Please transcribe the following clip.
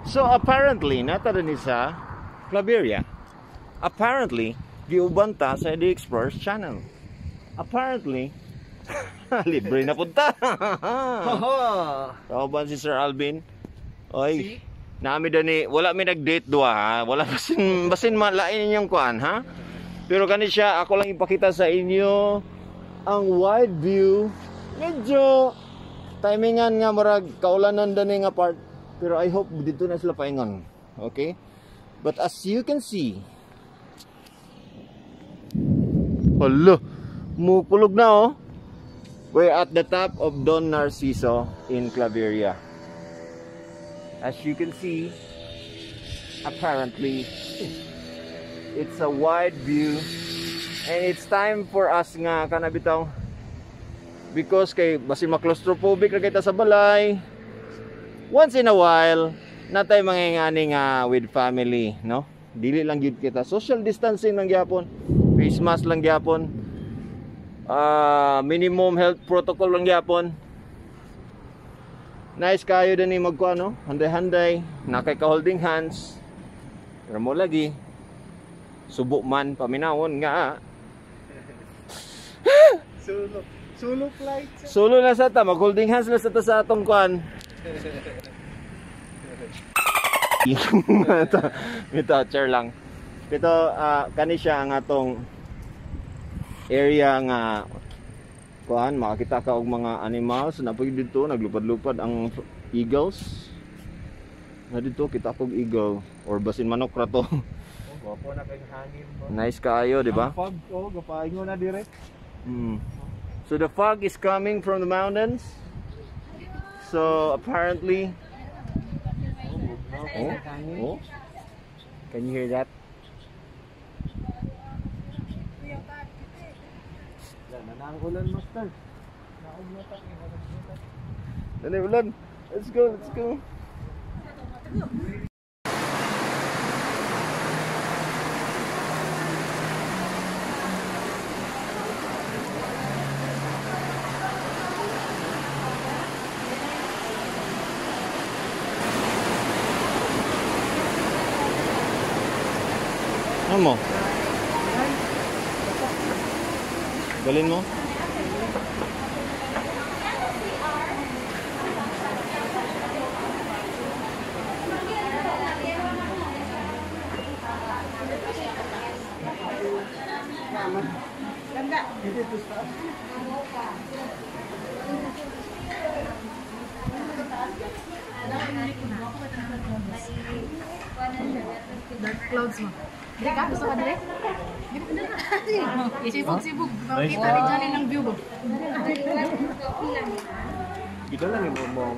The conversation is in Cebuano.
So apparently, nata ni sa Claveria. Apparently, giuban ta sa The Explorers Channel. Apparently, libre na punta. Kauban si Sir Alvin. Oy, nami dani, wala mi nag-date duha ha. Wala basin malain inyong kuan ha. Pero kani siya, ako lang ipakita sa inyo ang wide view. Medyo timingan nga murag kaulanan dani nga part. Pero I hope dito na sila paingon. Okay? But as you can see, hala, mukulog na oh. We're at the top of Don Narciso in Claveria. As you can see, apparently, it's a wide view. And it's time for us nga kanabitaw. Because kay basi ma-claustrophobic ra kita sa balay. Once in a while, natay mga ngani nga with family, no? Dili lang gyud kita. Social distancing lang gyapon, face mask lang gyapon. Minimum health protocol lang gyapon. Nice kayo din ni magkuan, no? Handay-handay, nakay ka holding hands. Pero mo lagi subo man paminawon nga. Solo flight. Solo na sa ta, mag holding hands na sa ta sa atong kuan. Ito, chair lang. Ito, kani siya ang atong area nga kuan, makakita ka og mga animals na pwede dito naglupad-lupad ang eagles. Na dito kita kog eagle or basin manok ra to. Oh, gwapo na kay hangin ba. Nice kaayo, di ba? Ang fog, oh, gapaingon na direct. So the fog is coming from the mountains. So apparently, oh, can you hear that? Ulan, master. Dali, ulan. Let's go, let's go. Ano mo? Galin mo? Dark clouds mo. Dire ka? Gusto ka dire? Sibog-sibog. Makita ni Johnny ng view ba? Kita lang yung mo.